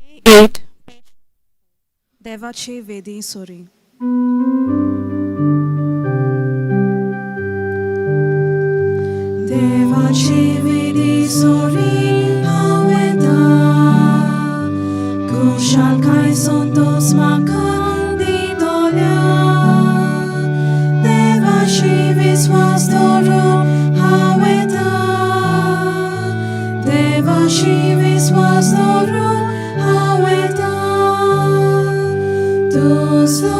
8. देवाचे वेदी सोरी. देवाचे वेदी सोरी हांव येता, खुशालकाय संतोस म्हाका दितल्या. देवाशी विस्वास दवरून हांव येता, देवाशी विस्वास दवरून हांव येता. तुजो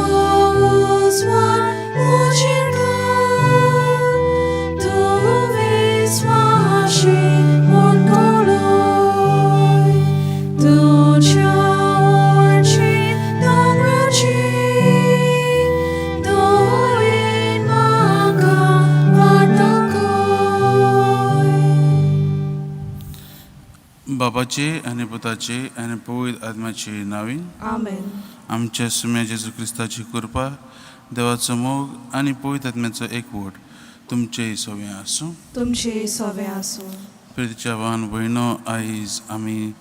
उजवाड म्हजेर घाल, तूं विस्वाशी म्हूण कळय. तुज्या ओर्ची दोंगराची दयेन म्हाका वाट दाखय. बापाचे आनी पुताचे आनी पवित्र आत्म्याचे नांवान. आमेन. आमच्या सुम्या जेजू क्रिस्ताची कृपा, देवाचो मोग आनी पवित्र आत्म्याचो एकवट तुमचे सगळें आसूं. तुमचे सवे आसूं. प्रितीच्या भावान भयणो, आयज आमी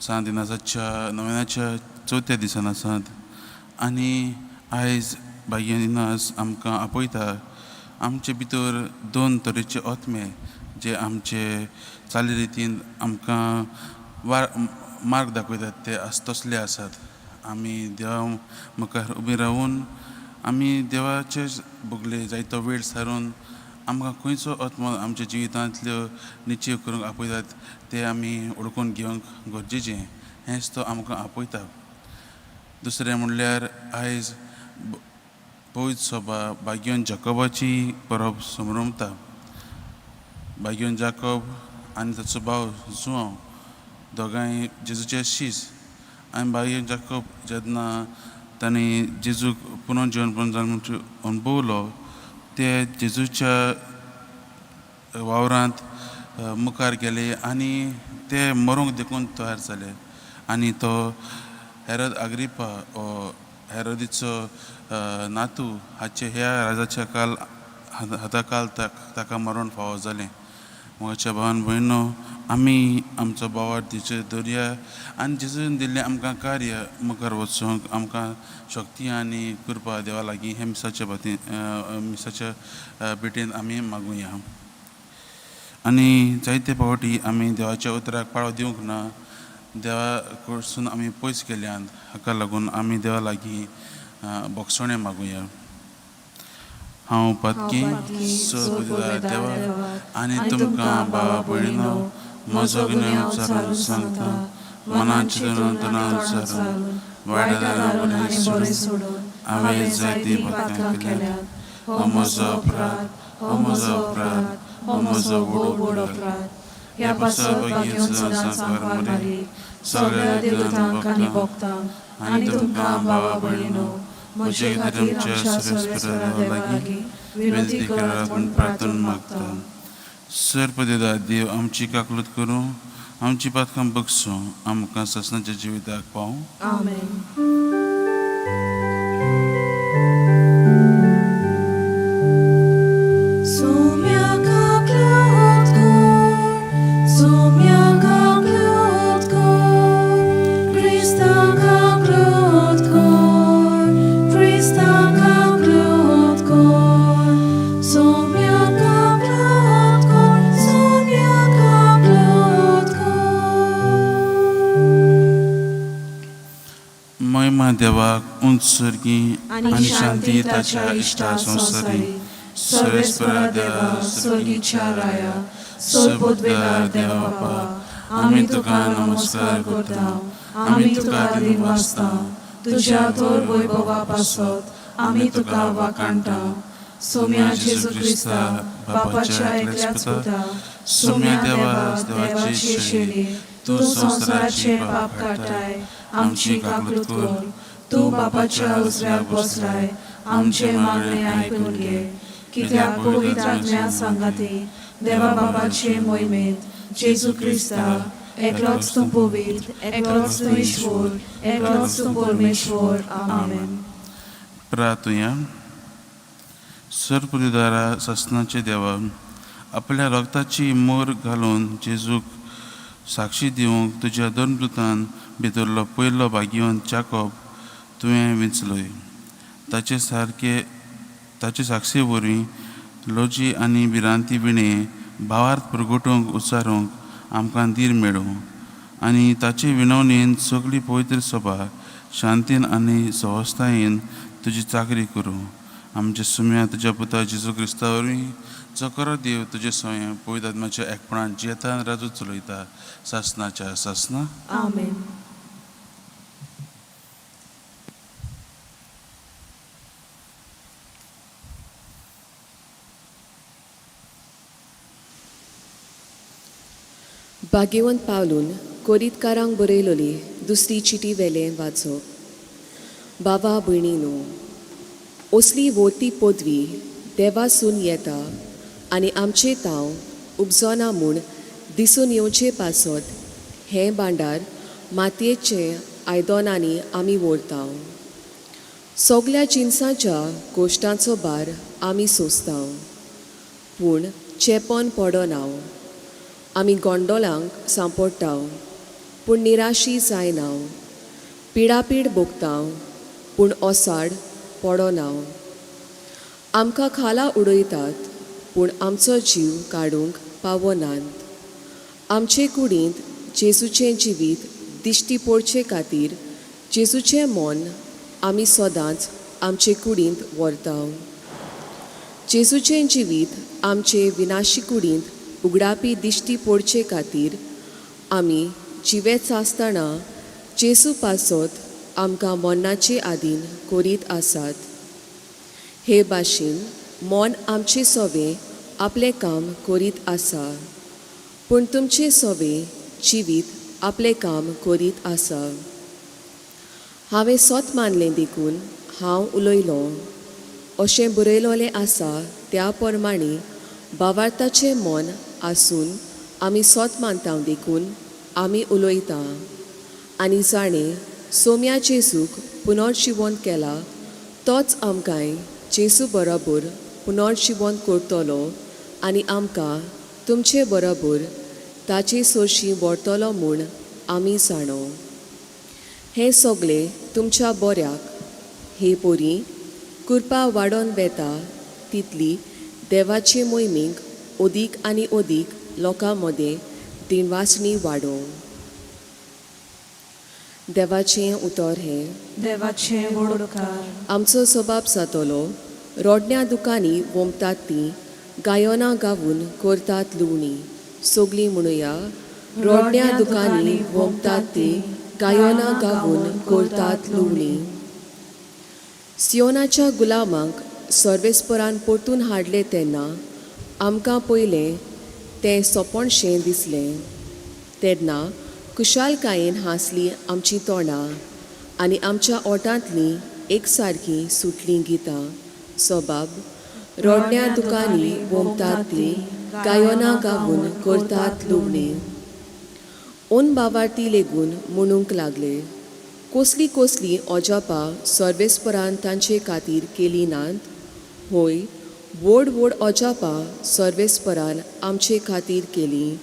सांत इनासाच्या नवेनाच्या चवथ्या दिसान आसात आनी आयज भाग्य इनास आमकां आपयता. आमचे भितर दोन तरेचे आत्मे जे आमचे चालिरितीन आमकां वार मार्ग दाखयतात ते तसले आसात. आमी देवा मुखार उबी रावून आमी देवाचे बगले जायतो वेळ सारून आमकां खंयचो आत्मो आमच्या जिवितांतल्यो निश्चय करूंक आपयतात ते आमी वळखून घेवंक गरजेचें, हेंच तो आमकां आपयता. दुसरें म्हणल्यार आयज पवित्र सभा भाग्योन जाकोबाची परब समरमता. भाग्योन जाकोब आनी ताचो भाव जुआंव दोगांय जेजूचे शीस. आनी भाग्योन जाकोब जेन्ना तांणी जेजूक पुनर्जिवन जालें म्हूण अणभवलो, ते जेजूच्या वावरांत मुखार गेले आनी ते मरूंक देखून तयार जाले. आनी तो हेरोद आग्रिपा हो हेरोदीचो नातू हाचे ह्या राजाच्या काल हाताकाल ताका मरण फावो जालें. म्हज्या भावान भयणो, आमी आमचो भावार्थ तिचेर दवरया आनी जेजून दिल्लें आमकां कार्य मुखार वचूंक आमकां शक्ती आनी कृपा देवा लागीं हे मिसाच्या बातीन मिसाच्या भेटेन आमी मागुया. आनी जायते फावटी आमी देवाच्या उतराक पाळो दिवंक ना, देवा कडसून आमी पयस गेल्यान, हाका लागून आमी देवा लागीं भोगसणें मागुया. हांव पातकी सर्व देवा आनी तुमकां भावा भयणो म्हजो गुन्यांव विचारून सांगता. मनान चिंतून तणान विचारून वायट बरें सोडून हांवें जायतीं पातकां केल्यांत. हो म्हजो अपराध, हो म्हजो अपराध, हो म्हजो व्हड अपराध. ह्या पासत भाग्योन सदांच सांकवार मारी, सगळ्या देवतांक आनी भक्तांक आनी तुमकां भावा भयणीनो म्हजे खातीर आमच्या सर्वेस्परा देवा लागीं विनंती करात म्हूण प्रार्थना मागता. सर्पदेदा देव आमची काकलूत करूं, आमची पातकां बगसूं, आमकां सासणाच्या जिविताक पावूं. आमेन. सुम्या काकलूत कर, सुम्या काकलूत कर, क्रिस्ता काकलूत कर, क्रिस्ता काकलूत कर, सुम्या काकलूत कर, सुम्या काकलूत कर. महिमा देवाक उंच सर्गी आनी शांती ताच्या इश्टा संवसारी. सर्वेस्परा देवा, सर्गीच्या राया, सर्वोद्वेदार देवा बापा, आमी तुका नमस्कार करता, आमी तुका दिनवासता. तुज्या थोर वैभवा पासत आमी तुका वाखाणटा. सोम्या जेजू क्रिस्ता, बापाच्या एकल्याच पुता, सोम्या देवा, देवाची शेणी, तूं संवसाराचे पाप काडटाय, आमची काकलूत कर. तूं बापाच्या उजव्याक बसलाय, आमचे मागणे आयकून घे. कित्याक पवित्र आत्म्या सांगाती देवा बापाचे मोहिमेंत जेजू क्रिस्ता, एकलोच तूं पवित्र, एकलोच तूं ईश्वर, एकलोच तूं परमेश्वर. आमेन. प्रार्थुया. सर्पदिदारा सासणाचे देवा, आपल्या रक्ताची मोर घालून जेजूक साक्षी दिवंक तुज्या धर्मदूतान भितरलो पयलो भाग्यवंत जाकोब तुवें विंचलोय. ताचे सारके ताचे साक्षी वरवीं लजी आनी भिरांती विणें भावार्थ प्रगटूंक उच्चारूंक आमकां धीर मेळूं आनी ताचे विनवणेन सगळी पवित्र सभा शांतीन आनी सवस्तायेन तुजी चाकरी करूं. आमच्या सुम्या तुज्या पुता जेजू क्रिस्ता वरवीं, जो खरो देव तुजे सोयें पवित्र आत्म्याच्या एकपणान जियेता आनी राजू चलयता सासनाच्या सासना. आमेन. भाग्यवंत पावलून कोरीतकारांक बरयलोली दुसरी चिटी वेलें वाचप. बाबा भयणीनो, असली वोती पदवी देवासून येता आनी आमचे तांव उपजोना म्हूण दिसून येवचे पासत हें भांडार मातयेचे आयदनांनी आमी व्हरता. सगल्या जिनसाच्या गोश्टांचो भार आमी सोंसता, पूण चेपन पडना. आमी गोंडोलांक सांपडटा, पूण निराशी जायना. पिडापीड भोगता, पूण ओसाड पडना. आमकां खाला उडयतात, पूण आमचो जीव काडूंक पावनात. आमचे कुडींत जेजूचें जिवीत दिश्टी पडचे खातीर जेजूचें मन आमी सदांच आमचे कुडींत व्हरता. जेजूचें जिवीत आमचे विनाशी कुडींत उगडापी दिश्टी पडचे खातीर आमी जिवेच आसतना जेजू पासत आमकां मरणाचे आदीन करीत आसात. हे भाशेन मन आमचे सोवे आपलें काम करीत आसा, पूण तुमचें सोवे जिवीत आपलें काम करीत आसा. हांवें सोत मानलें देखून हांव उलयलों अशें बरयलोलें आसा. त्या प्रमाणें भावार्थाचें मन आसून आमी सोत मानता देखून आमी उलयता. आनी जाणें सोम्या जेजूक पुनर्जिवंत केला तोच आमकांय जेजू बरोबर पुनर्जिवंत करतलो आनी आमकां तुमचे बरोबर ताचे सोरशी व्हरतलो म्हूण आमी जाणो. हें सगळें तुमच्या बऱ्याक. हे पोरी कृपा वाडोवन वेता तितली देवाचे मोहिमेक अदीक आनी अदीक लोकां मदें दिनवासणी वाडोवं. देवाचें उतर हें. देवाचें व्हड उपकार. आमचो सबाब जातलो. रोडण्या दुकांनी वोमतात तीं, गायनां गावून करतात लुवणी. सगलीं म्हणुया. रोडण्या दुकांनी वोमतात तीं, गायनां गावून करतात लुवणी. सियोनाच्या गुलामांक सर्वेस्परान परतून हाडले तेन्ना आमकां पयलें तें सोंपणशें दिसलें. तेन्ना खुशालकायेन हांसली आमचीं तोंडां आनी आमच्या ओठांतलीं एक सारकीं सुटलीं गितां. सोबाब रोडण्या दुकांनी वोमतात तीं, गायनां गावून करतात लुवणी. ओन बावार्थी लेगून म्हणूंक लागले, कसली कसली अजापां सर्वेस्परान तांचे खातीर केली नात? होय, व्हड व्हड अजापां सर्वेस्परान आमचे खातीर केलीं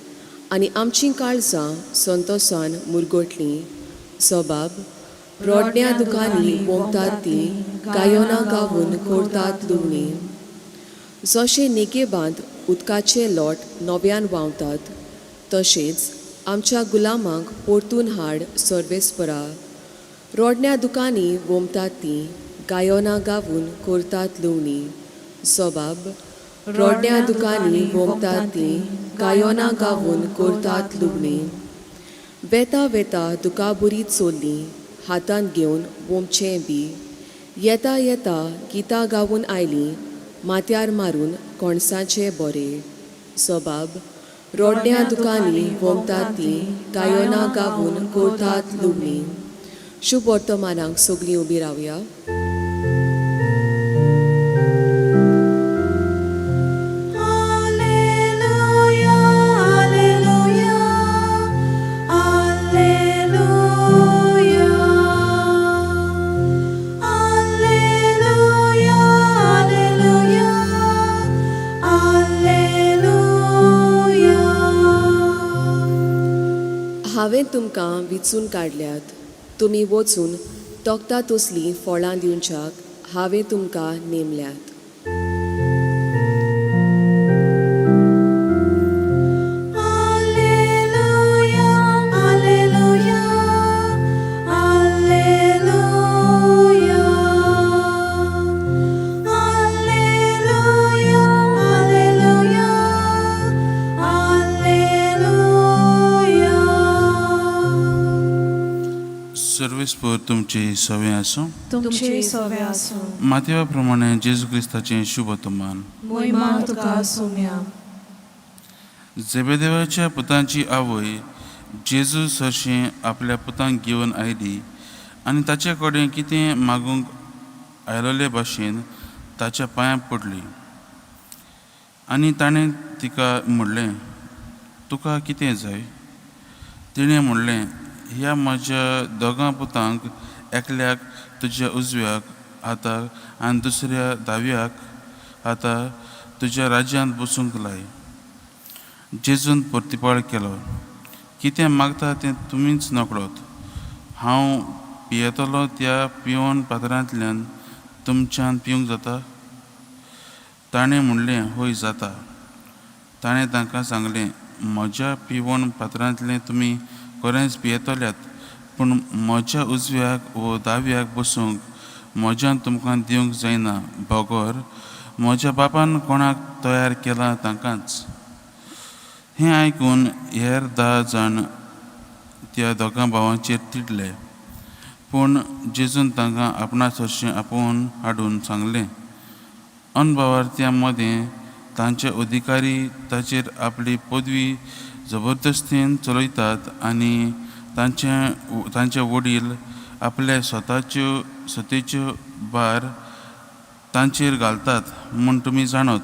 आनी आमचीं काळजां संतोसान मुरगटलीं. सबाब रोडण्या दुकांनी वोमतात तीं, गायनां गावून करतात लुवणी. जशें नेगेबांत उदकाचे लोट नव्यान व्हांवतात तशेंच आमच्या गुलामांक परतून हाड सर्वेस्परा. रोडण्या दुकांनी वोमतात तीं, गायनां गावून करतात लुवणी. सबाब रोडण्या दुकांनी वोमतात तीं, गायनां गावून करतात लुवणी. वेता वेता दुकाबुरी चोरली हातांत घेवन वोमचें बी. येता येता गितां गावून आयलीं माथ्यार मारून कणसाचें बोरे. सबाब रोडण्या दुकांनी वोमतात तीं, गायनां गावून करतात लुवणी. शुभ वर्तमानाक सगलीं उबी रावया. Alleluia, Alleluia, Alleluia. Alleluia, Alleluia, Alleluia. तुमकां विचून काडल्यात, तुमी वचून तोखता तसलीं फळां दिवच्याक हांवें तुमकां नेमल्यात. Alleluia, Alleluia, Alleluia. Alleluia, Alleluia, Alleluia. सर्वेस्पर तुमची सवे आसूं. तुमचे सवे आसूं. मातेवा प्रमाणे जेजू क्रिस्ताचें शुभ तुमान. मोहिमा तुका सोम्या. जेबेदेवाच्या पुतांची आवय जेजू सरशीं आपल्या पुतांक घेवन आयली आनी ताचे कडेन कितें मागूंक आयलोले भाशेन ताच्या पांयां पडली आनी ताणें तिका म्हणलें, तुका कितें जाय? तिणें म्हणलें, ह्या म्हज्या दोगां पुतांक एकल्याक तुज्या उजव्याक हाताक आनी दुसऱ्या दाव्याक हाताक तुज्या राज्यांत बसूंक लाय. जेजून प्रतिपाळ केलो, कितें मागता तें तुमीच नकळत. हांव पियेतलो त्या पिवन पात्रांतल्यान तुमच्यान पिवंक जाता? ताणें म्हणलें, हय जाता. ताणें तांकां सांगलें, म्हज्या पिवण पात्रांतलें तुमी खरेंच पियेतल्यात, पूण म्हज्या उजव्याक वो दाव्याक बसूंक म्हज्यान तुमकां दिवंक जायना, बगर म्हज्या बापान कोणाक तयार केलां तांकांच. हें आयकून हेर 10 जाण त्या दोगां भावांचेर तिडले, पूण जेजून तांकां आपणा सरशीं आपोवन हाडून सांगलें, अनभावार्थ्यां मदें तांचे अधिकारी ताचेर आपली पदवी जबरदस्तीन चलयतात आनी तांचे वडील आपले स्वताच्यो सतेच्यो भार तांचेर घालतात म्हूण तुमी जाणत.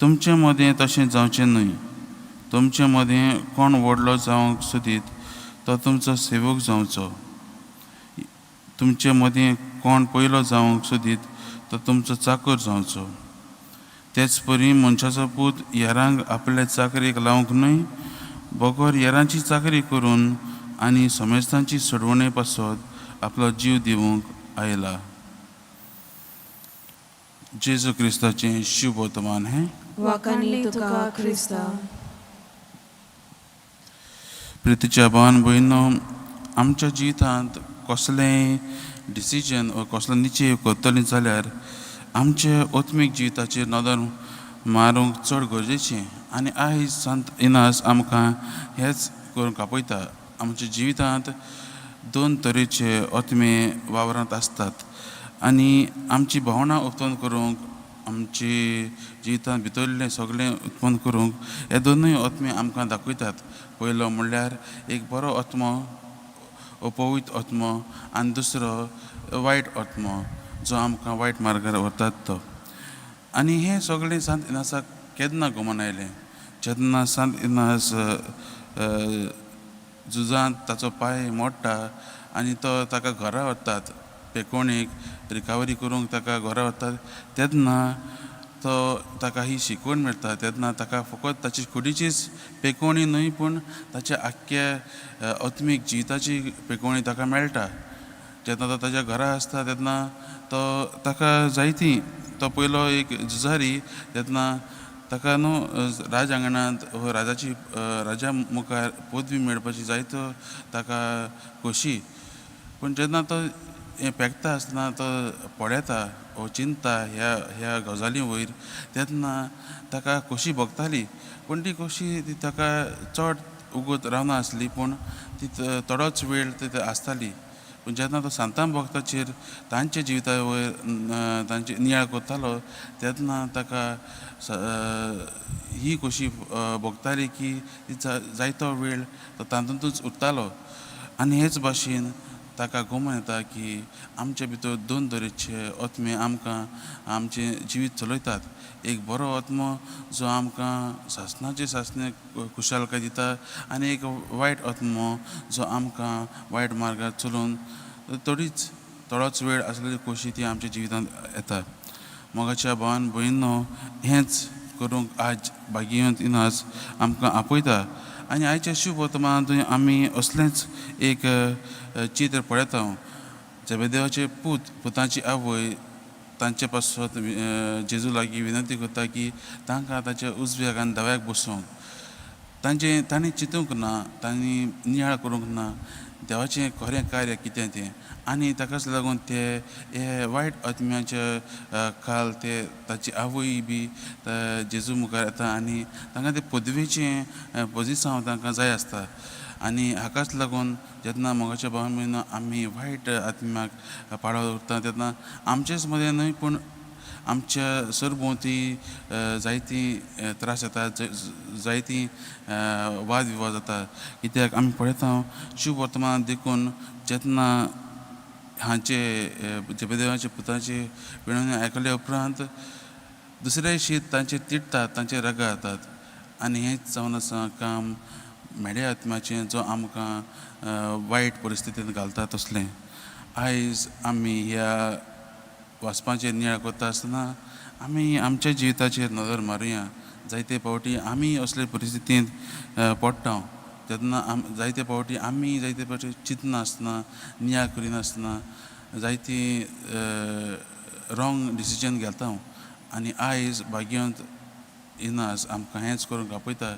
तुमचे मदें तशें जावचें न्हय. तुमचे मदें कोण व्हडलो जावंक सोदीत तो तुमचो सेवक जावचो. तुमचे मदें कोण पयलो जावंक सोदीत तो तुमचो चाकर जावचो. तेच परी मनशाचो पूत हेरांक आपले चाकरेक लावंक न्हय, बगर हेरांची चाकरी करून आनी समेस्तांची सोडवणे पासत आपलो जीव दिवंक आयला. जेजू क्रिस्ताचें शुभ वर्तमान हें. वाखाणली तुका क्रिस्ता. प्रितीच्या भावान भयणो, आमच्या जिवितांत कसलेंय डिसिजन वा कसलो निश्चय करतलीं जाल्यार आमच्या आत्मीक जिविताचेर नदर मारूंक चड गरजेचें आनी आयज संत इनास आमकां हेंच करूंक आपयता. आमच्या जिवितांत दोन तरेचे आत्मे वावरांत आसतात आनी आमची भावनां उत्पन्न करूंक, आमची जिवितांत भितरलें सगळें उत्पन्न करूंक हे दोनूय आत्मे आमकां दाखयतात. पयलो म्हणल्यार एक बरो आत्मो, अपवित्र आत्मो, आनी दुसरो वायट आत्मो जो आमकां वायट मार्गार व्हरतात तो. आनी हें सगळें सांत इनासाक केन्ना गमन आयलें? जेन्ना सांत इनास झुजांत ताचो पांय मोडटा आनी तो ताका घरा व्हरतात, पेकोणेक रिकवरी करूंक ताका घरा व्हरतात, तेन्ना तो ताका ही शिकवण मेळटा. तेन्ना ताका फकत ताची कुडीचीच पेकोवणी न्हय, पूण ताच्या आख्ख्या आत्मीक जिविताची पेकोवणी ताका मेळटा. जेन्ना तो ताच्या घरा आसता तेन्ना तो ताका जायती, तो पयलो एक झुजारी, तेन्ना ताका न्हू राज आंगणांत वा राजाची राजा मुखार पदवी मेळपाची जायतो ताका खोशी. पूण जेन्ना तो हें पेकता आसतना तो पळयता वो चिंतता ह्या ह्या गजाली वयर, तेन्ना ताका खोशी भोगताली, पूण ती खोशी ती ताका चड उगत रावनासली, पूण ती थोडोच वेळ ती आसताली. पूण जेन्ना तो सांतान भक्ताचेर तांच्या जिविता वयर तांचे नियाळ करतालो तेन्ना ताका ही खोशी भोगताली की ती जायतो वेळ तो तातूंतच उरतालो. आनी हेच भाशेन ताका गमन येता की आमचे भितर दोन तरेचे आत्मे आमकां आमचें जिवीत चलयतात. एक बरो आत्मो जो आमकां सासणाचे सासणे खुशालकाय दिता आनी एक वायट आत्मो जो आमकां वायट मार्गार चलोवन थोडोच वेळ आसलेली खोशी ती आमच्या जिवितांत येता. मोगाच्या भावान भयणो, हेंच करूंक आज भाग्यवंत इनास आमकां आपयता. आनी आयच्या शुभ वर्तमानांतूय आमी असलेंच एक चित्र पळयता. जेबेदेवाचे पूत, पुताची आवय तांचे पासत जेजू लागीं विनंती करता की तांकां ताच्या उजव्याक आनी दाव्याक बसोवंक. तांचें तांणी चिंतूंक ना, तांणी नियाळ करूंक ना देवाचें खरें कार्य कितें तें, आनी ताकाच लागून ते हे वायट आत्म्याच्या खाल ते ताची आवय बी जेजू मुखार येता आनी तांकां ते पदवेचें पोजिसांव तांकां जाय आसता. आनी हाकाच लागून जेन्ना मोगाच्या भावा भयणीनो आमी वायट आत्म्याक पाळो उरता तेन्ना आमचेच मदें न्हय पूण आमच्या सरभोंवती जायतीं त्रास येता, जायतीं वाद विवाद जाता. कित्याक आमी पळयता शुभ वर्तमान देखून जेन्ना हांचे जेबेदेवाचे पुताचे विणवणी आयकल्या उपरांत दुसरे शीत तांचे तिडटात, तांचे रगार जातात. आनी हेंच जावन आसा काम म्हेड्या आत्म्याचें जो आमकां वायट परिस्थितींत घालता तसलें. आयज आमी ह्या वाचपाचेर नियाळ करता आसतना आमी आमच्या जिविताचेर नदर मारुया. जायते फावटी आमी असले परिस्थितींत पडटा तेन्ना जायते फावटी आमी जायते फावटी चिंतनासतना, नियाळ करिनासतना जायती रॉंग डिसिजन घेता. आनी आयज भाग्यवंत इनास आमकां हेंच करूंक आपयता.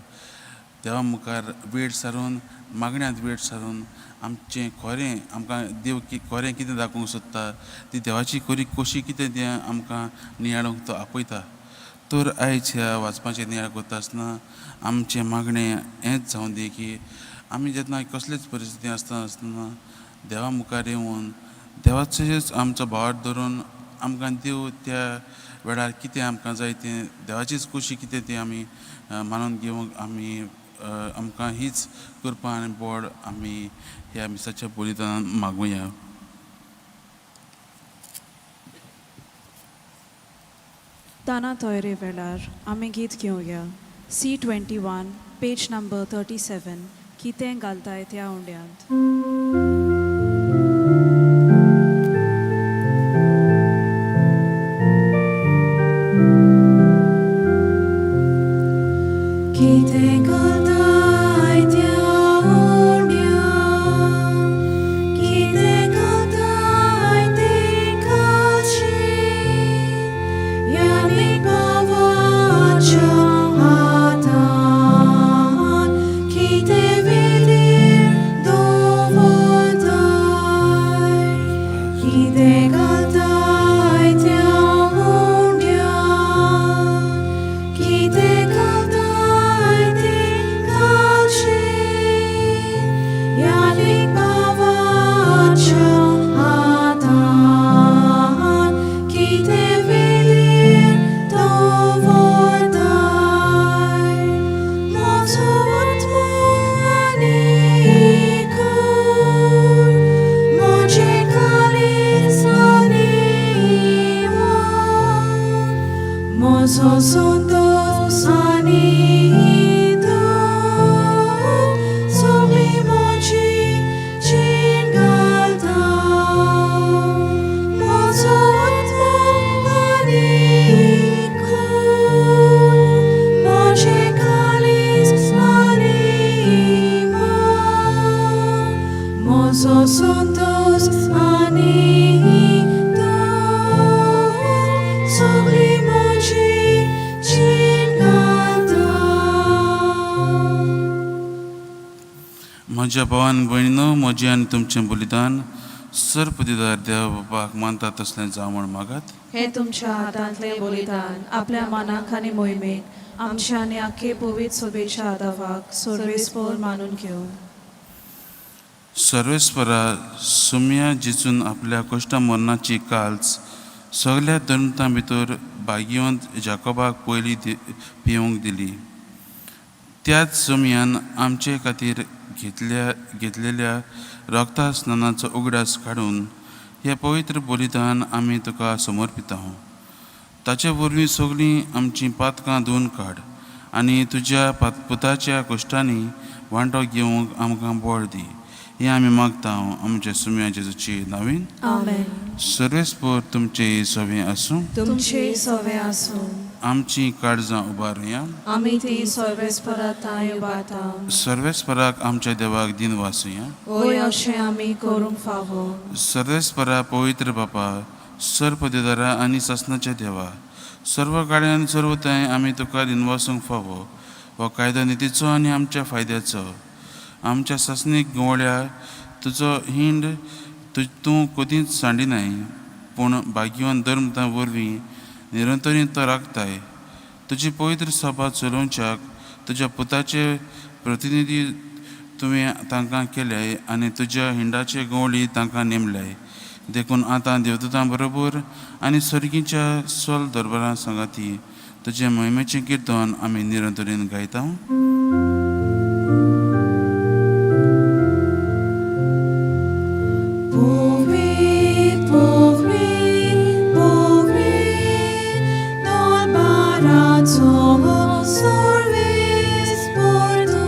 देवा मुखार वेळ सारून, मागण्यांत वेळ सारून आमचें खरें आमकां देव खरें कितें दाखोवंक सोदता ती देवाची खरी खोशी कितें तें आमकां नियाळूंक तो आपयता. तर आयज ह्या वाचपाचें नियाळ करता आसतना आमचें मागणें हेंच जावं दी की आमी जेन्ना कसलेच परिस्थिती आसता आसतना देवा मुखार येवन देवाचेच आमचो भावार्थ धरून आमकां देव त्या वेळार कितें आमकां जाय तें देवाचीच खोशी कितें तें आमी मानून घेवंक आमी आमकां हीच कृपा आनी बोड आमी ह्या मिसाच्या बलिदानान मागुया. ताना तोयरे वेळार आमी गीत घेवया. C 21 page number 37. कितें घालताय त्या उंड्यांत. कितें घालताय त्या उंड्यांत, कितें घालताय तें घालशी, यानी भावाच्या हातान कितें वेलीर दवरताय. कितें घालताय त्या उंड्यांत, कितें घालताय तें घालशी, यानी भावाच्या हातान कितें वेलीर दवरताय. म्हजो आत्मो आनी कूड, म्हजें काळीज आनी मन, म्हजो संतोस आनी दुख, सगळी म्हजी जीण घालता. म्हजो आत्मो आनी कूड, म्हजें काळीज आनी मन, म्हजो संतोस आनी दुख, सगळी म्हजी जीण घालता. म्हज्या भावान भयणीनो, म्हजें आनी तुमचें बलिदान सर्पदिदार देवा बापाक मानता तसलें जावं म्हण मागात. हे तुमच्या हातांतलें बलिदान आपल्या मनाक आनी मोहिमेक आमच्या आनी आख्खे पवित्र सभेच्या आदावाक सर्वेस्पोर मानून घेवं. सर्वेस्परा, सुम्या जिचून आपल्या कश्टा मरणाची काल्च सगल्या धर्मतां भितर भाग्यवंत जाकोबाक पयलीं पिवंक दिली, त्याच सुमयान आमचे खातीर घेतलेल्या रक्ता स्नानाचो उगडास काडून हें पवित्र बलिदान आमी तुका समर्पिता. ताचे वरवीं सगळीं आमचीं पातकां धुवन काड आनी तुज्या पुताच्या कश्टांनी वांटो घेवंक आमकां बळ दी. हें आमी मागता आमच्या सुम्या जेजूची नांवान. आमेन. सर्वेस्पोर तुमचे सवें आसूं. तुमचे सवे आसूं. आमची काळजां उबारुया. आमी ती सर्वेस्परा तांय उबारता. सर्वेस्पराक आमच्या देवाक दिन वासुया. वय अशें आमी करूंक फावो. सर्वेस्परा पवित्र बापा, सर्व पदेदारा आनी सासणाच्या देवा, सर्व काळे आनी सर्व तांय आमी तुका दिनवासूंक फावो. हो कायदो नितीचो आनी आमच्या फायद्याचो. आमच्या सासणीक गवळ्या तुजो हिंड तूं कदींच सांडिनाय, पूण भाग्यवान धर्मता वरवीं निरंतरी तो राखताय. तुजी पवित्र सभा चलोवच्याक तुज्या पुताचे प्रतिनिधी तुवें तांकां केले आनी तुज्या हिंडाचे गवळी तांकां नेमले. देखून आतां देवदूतां बरोबर आनी सर्गीच्या सोल दरबारां सांगाती तुजें मोहिमेचें किर्तन आमी निरंतरेन गायता. Povit, povit, povit, dal barazzo sorvis porto,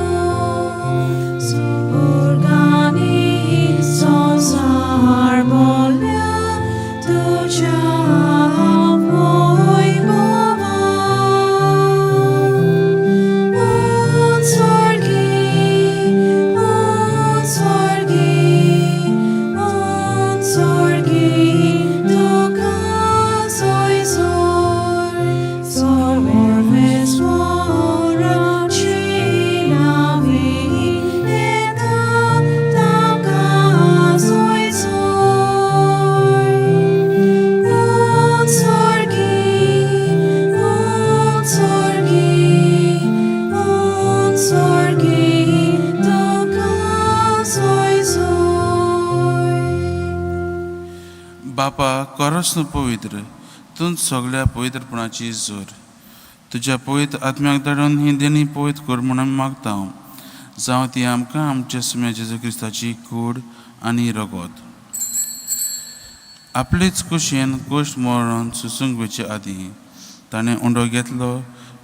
organi sonsar bolja, tuja voi baba. Un sorgi, un sorgi, un sorgi, duca soi sor, sorves mora cinavi, eta taca soi sor. Un sorgi, un sorgi, un sorgi, duca soi sor. बापा, करस न्हू पवित्र, तूंच सगळ्या पवित्रपणाची जोर. तुज्या पवित्र आत्म्याक धाडून ही देणी पवित्र कर म्हूण आमी मागता. जावं ती आमकां आमच्या सुम्या जेजू क्रिस्ताची कूड आनी रगत. आपलेच कुशेन कोश्ट मरण सुसूंक वचचे आदीं ताणें उंडो घेतलो,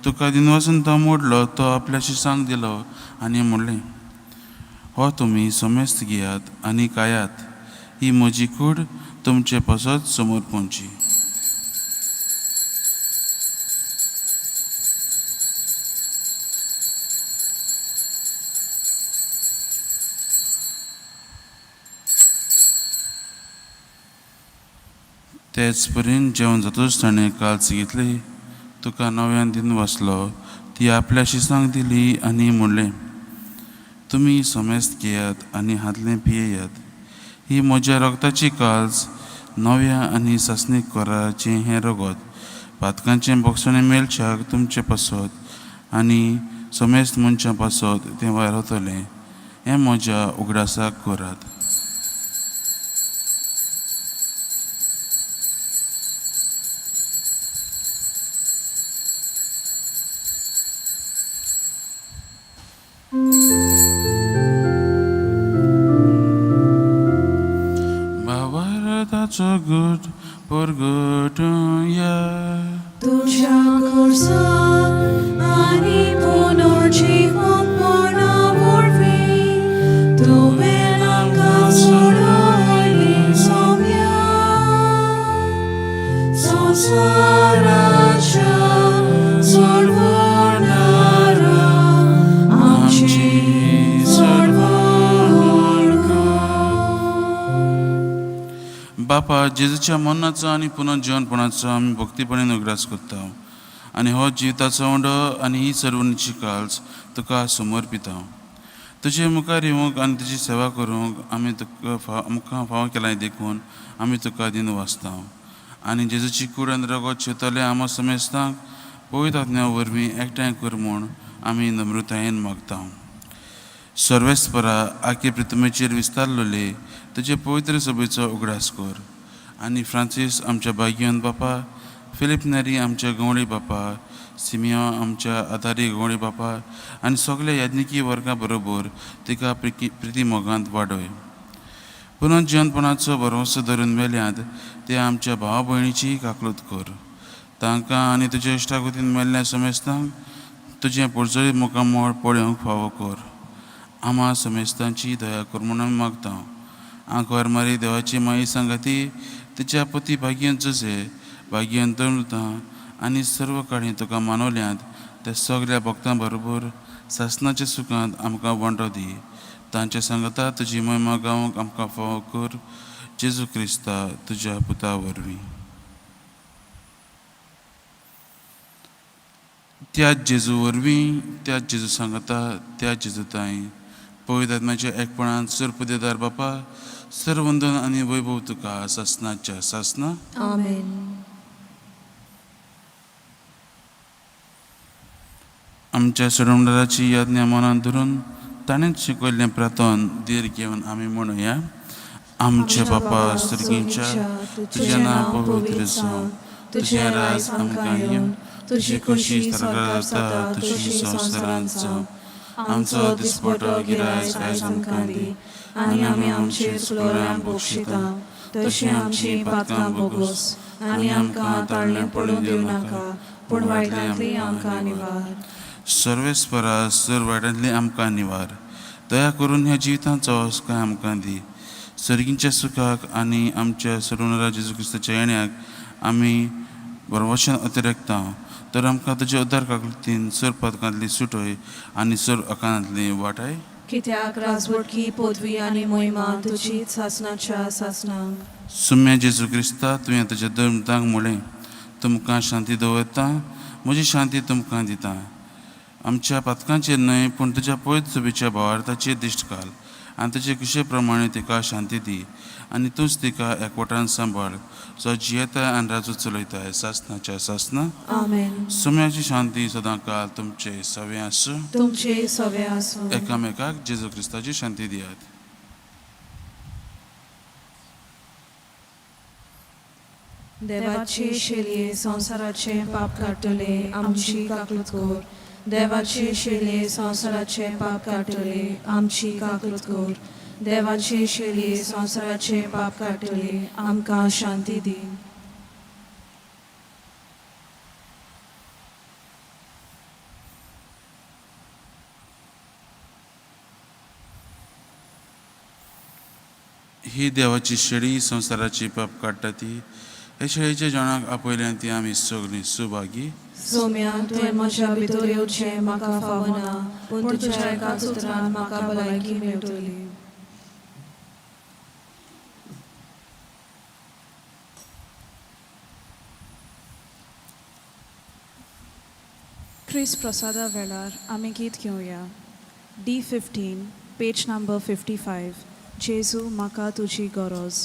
तुका दिनवासून तो मोडलो, तो आपल्या शिसांक दिलो आनी म्हणलें, हो तुमी समेस्त घेयात आनी खायात. ही म्हजी कूड तुमचे पासत समोर पोंची. तेच परीन जेवण जातूच ताणें काल्स घेतली, तुका नव्यान दिन वाचलो, ती आपल्या शिसांक दिली आनी म्हणलें, तुमी समेस्त घेयात आनी हातलें पियेयात. ही म्हज्या रगताची काल्स, नव्या आनी सासणीक कराचें हें रगत पातकांचें बोगसणें मेळच्याक तुमचे पासत आनी समेस्त मनशां पासत तें वायरतलें. हें म्हज्या उगडासाक करात. भावार्थाचो गुट परगटुया. तुझ्या खुर्सा आनी पुनर्जीवपणा वरवीं तुवें आमकां सोडयली सोम्या संवसाराच्या सोडवणारा आमची सोडवण कर. बापा, जेजूच्या मरणाचो आनी पुनर्जिवनपणाचो आमी भक्तीपणान उगडास करता आनी हो जिविताचो उंडो आनी ही सर्वणीची काल्स तुका समर्पिता. तुजे मुखार येवंक आनी तुजी सेवा करूंक आमी तुका आमकां फावो केलां, देखून आमी तुका दिन वाचता आनी जेजूची कूड आनी रगत शेतले आमा समेस्तांक पवित्र आत्म्या वरवीं एकठांय कर म्हूण आमी नम्रतायेन मागता. सर्वेस्परा, आखे प्रितमेचेर विस्तारलेले तुजे पवित्र सभेचो उगडास कर आनी फ्रांसीस आमच्या भाग्यवन बापा, फिलीप नेरी आमच्या गवळी बापा, सिमियो आमच्या आदारी गवळी बापा आनी सगल्या याज्ञिकी वर्गा बरोबर तिका प्रिती मोगांत वाडय. पुनर्जिवनपणाचो भरवंसो धरून मेल्यात ते आमच्या भावा भयणीची काकलूत कर. तांकां आनी तुज्या इश्टागतीन मेल्ल्या समेस्तांक तुजें पोरजोळीत मुखामळ पळोवंक फावो कर. आमा समेस्तांची दया कर म्हूण आमी मागता. आंकवार मारी देवाची माई सांगाती, तिच्या पती भाग्यन जुजे, भाग्यन दमता आनी सर्व काळी तुका मानवल्यांत त्या सगळ्या भक्तां बरोबर सासनाच्या सुखांत आमकां वांटो दी. तांच्या सांगता तुजी महिमा गावंक आमकां फावो कर, जेजू क्रिस्ता तुज्या पुता वरवीं. त्याच जेजू वरवीं, त्याच जेजू सांगता, त्याच जेजू ताई पवित्र आत्म्याच्या एकपणान सर्व बापा सर्व वंदन आनी वैभव तुका सासनाच्या सासना. आमेन. आमच्या सोडवणाराची याज्ञा मनात धरून ताणेंच शिकयल्लें प्रार्थन धीर घेवन आमी म्हणुया. आमच्या बापा सर्गीच्या, तुजें नांव पवित्र जावं, तुजें राज आमकां येवं, तुजी खोशी स्वर्गार जाता तशी संवसारांत जावं. आमचो दिसपटो गिरायक आयज आमकां दी आनी आमी आमचे चुकलोल्यांक बक्षिता तशी आमची पातकां भोगोस आनी आमकां ताळणें पडून दिवं नाका, पूण वायटांतली आमकां निवार. सर्वेस्परा सर वायटांतली आमकां निवार. दया करून ह्या जिवितांचो काय आमकां दी. सर्गींच्या सुखाक आनी आमच्या सोडवणारा जेजू क्रिस्ताच्या येण्याक आमी बरवशन अतिरेकता, तर आमकां तुज्या उद्धार काकलतीन सर पदकांतली सुटय आनी सर अकानांतली वाटाय. कित्याक राजवटकी पदवी आनी मोहिमा तुजी सासनाच्या सासनाक. सुम्या जेजू क्रिस्ता, तुवें तुज्या धर्मतांक म्हणलें, तुमकां शांती दवरता, म्हजी शांती तुमकां दिता. आमच्या पातकांचेर न्हय पूण तुज्या पवित्र सभेच्या भावार्थाचेर दिश्ट घाल आनी तुजे कुशे प्रमाणे तिका शांती दी आनी तूंच तिका एकवटान सांबाळ, जो जियेता आनी राजू चलयताय सासनाच्या सासना. आमेन. सुम्याची शांती सदां काल तुमचे सवे आसूं. तुमचे सवे आसूं. एकामेकाक जेजू क्रिस्ताची शांती दियात. देवाचे शेलये संवसाराचे पाप काडटले, आमची काकूत कर. देवाचे शेलये संवसाराचे पाप काडटले, आमची काकूत कर. देवाचे शेलये संवसाराचे पाप काडटले, आमकां शांती दी. ही देवाची शेळी संवसाराची पाप काडटा ती हे शेळीच्या जेवणाक आपयल्यान ती आमी सगळीं सुभागी. सोम्या, तुवें म्हज्या भितर येवचें म्हाका फावना, पूण तुज्या एकाच उतरान म्हाका भलायकी मेळटली. क्रिस प्रसादा वेळार आमी गीत घेवया. D 15, page number 55. जेजू म्हाका तुजी गरज.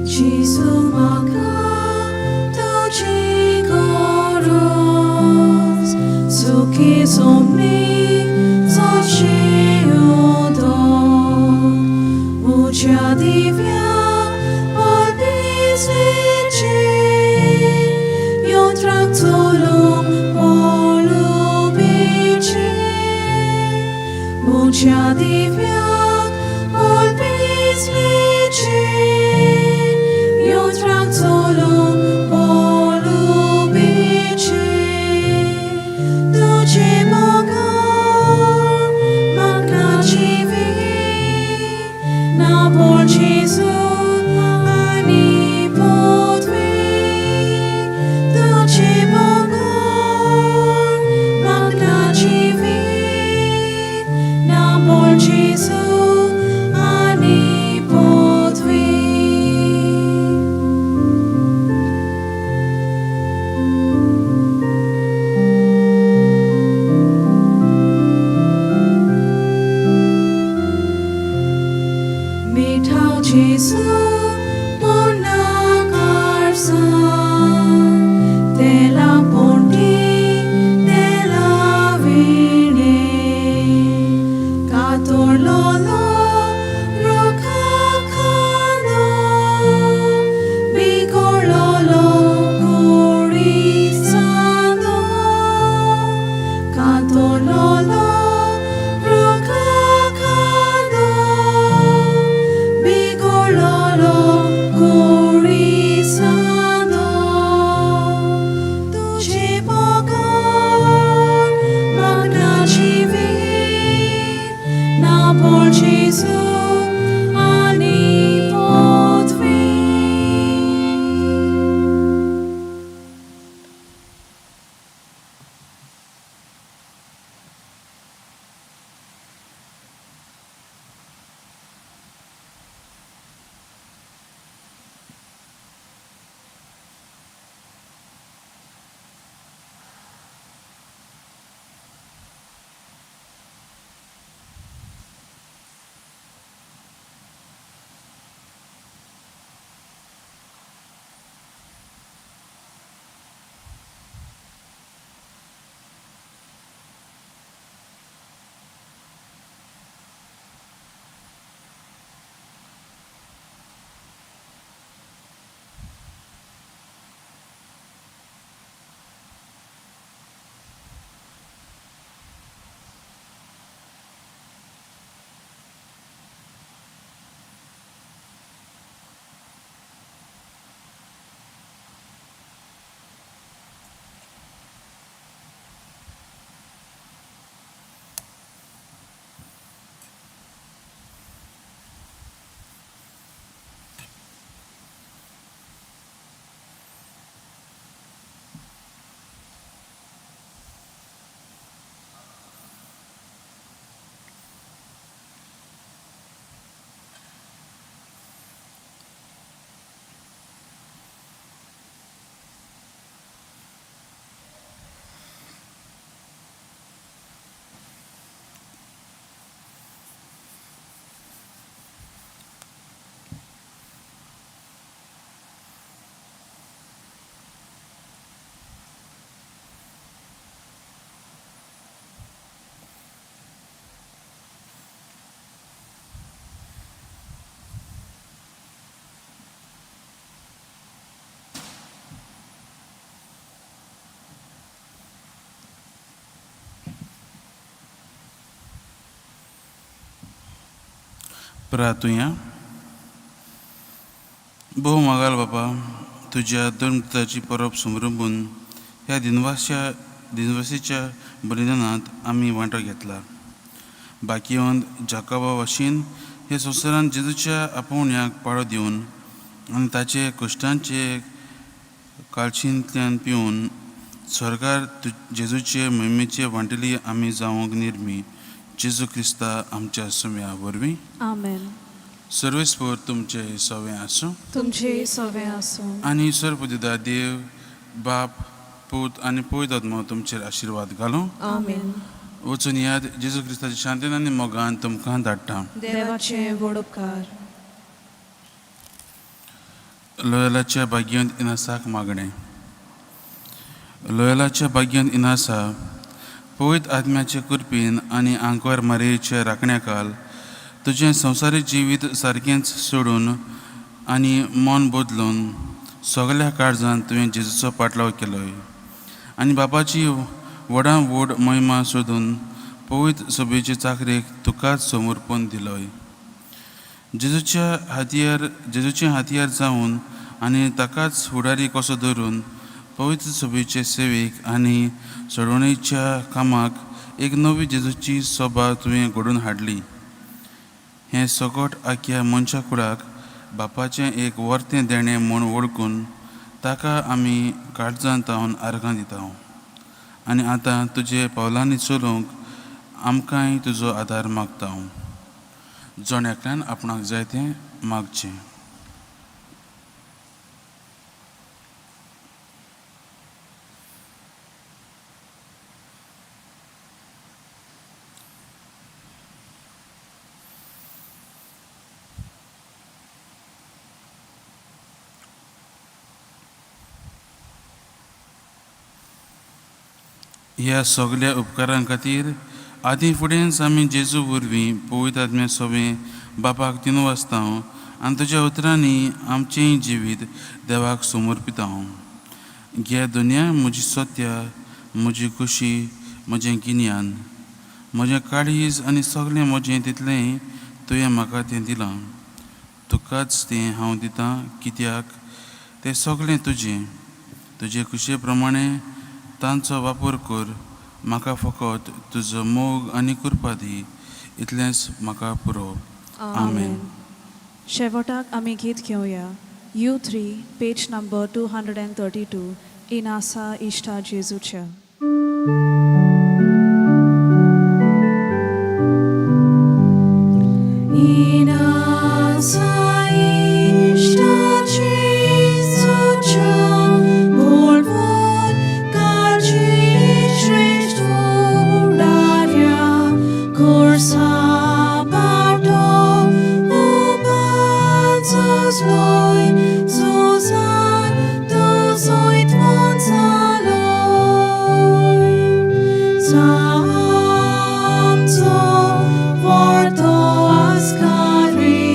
जेजू म्हाका तुजी गरज, सुखी सोमी सोची उदक, उज्या दिव्या पळपी यंत्राक चलूंक पळोवपीचे. उज्या दिव्याक पळपी यंत्राक चलूंक पळोवपीचे. तुजे बगर म्हाका जिवीत ना, पूण जेजू आनी पदवी. तुजे बगर म्हाका जिवीत ना, पूण जेजू आनी पदवी. मिठाव जेजू पूर्ण तेला पोंटी तेला विणे, कातोरलोलो रुखा खांदो, बिगोळलोलो कुडीचांदो. कातोरलोलो रुखा खांदो, बिगोळलोलो कुडीचांदो. तुजे प्रार्थुया. भोव मागाल बापा, तुज्या दोन परब समरंबून ह्या दिनवासीच्या बलिदानांत आमी वांटो घेतला. बाकीवंत जाकोबा भाशेन हे संवसारांत जेजूच्या आपोवण्याक पाळो दिवन आनी ताचे कश्टांचे काळशींतल्यान पिवन स्वर्गार जेजूचे मोहिमेचे वांटेली आमी जावंक निर्मी जेजू क्रिस्ता आमच्या सुम्या वरवीं. आमेन. सर्वेस्पर तुमचे सवे आसूं. तुमचे सवे आसूं. आनी सर्वपुदिदा देव बाप पूत आनी पवित्र आत्मो तुमचेर आशिर्वाद घालूं. आमेन. वचून याद जेजू क्रिस्ताच्या शांतीन आनी मोगान तुमकां धाडटा. देवाचे व्हड उपकार. लोयलाच्या भाग्यांत इनासाक मागणें. लोयलाच्या भाग्यांत इनासा पवित्र आत्म्याचे कृपेन आनी आंकवार मारयेच्या राखण्याखाल तुजें संवसारीक जिवीत सारकेंच सोडून आनी मन बदलून सगल्या काळजान तुवें जेजूचो पाटलाव केलोय आनी बापाची व्हडा व्हड महिमा सोदून पवित्र सभेचे चाकरेक तुकाच समर्पण दिलोय. जेजूचें हातयार जावन आनी ताकाच फुडारी कसो धरून पवित्र सभेचे सेवेक आनी सोडवणेच्या कामाक एक नवी जेजूची सभा तुवें घडोवन हाडली. हें सगट आख्या मनशा कुळाक बापाचें एक वर्तें देणें म्हूण वळखून ताका आमी काळजांत तावन आर्गां दिता आनी आतां तुजे पावलांनी चलूंक आमकांय तुजो आदार मागता. जण एकल्यान आपणाक जाय तें मागचें. ह्या सगल्या उपकारां खातीर आदी फुडेंच आमी जेजू वरवीं पवित्र आत्म्या सोबें बापाक दिनवासता आनी तुज्या उतरांनी आमचेंय जिवीत देवाक समर्पिता. घे दुनिया म्हजी सत्या, म्हजी खुशी, म्हजें गिन्यान, म्हजें काळीज आनी सगळें म्हजें तितलेंय तुवें म्हाका तें दिलां. तुकाच तें हांव दितां कित्याक तें सगळें तुजें. तुजे खुशये प्रमाणें तांचो वापर कर. म्हाका फकत तुजो मोग आनी कृपा दी, इतलेंच म्हाका पुरो. आमेन. शेवटाक आमी गीत घेवया. U3 page number 232 इनासा इश्टा जेजूच्या. इनासा इश्टा जेजूच्या बोलवून काळजी श्रेष्ठ फुडाऱ्या खुर्सा पाटो उबांचोसलोय झुजान तुजोयत जालोय. आमचो वर्तो आस्कारी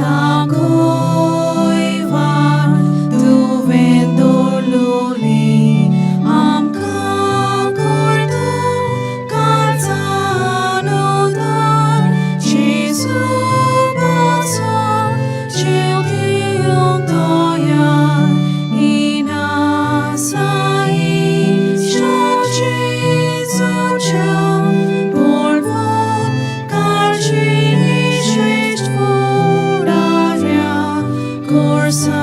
दाखय वाट तुवें दवरलोली आमकां करतो काळजान उदार जेजू पासो जीव दिवंक तयार. इनासा इश्टा जेजूच्या बोलवून काळजी श्रेष्ठ फुडाऱ्या खुर्सा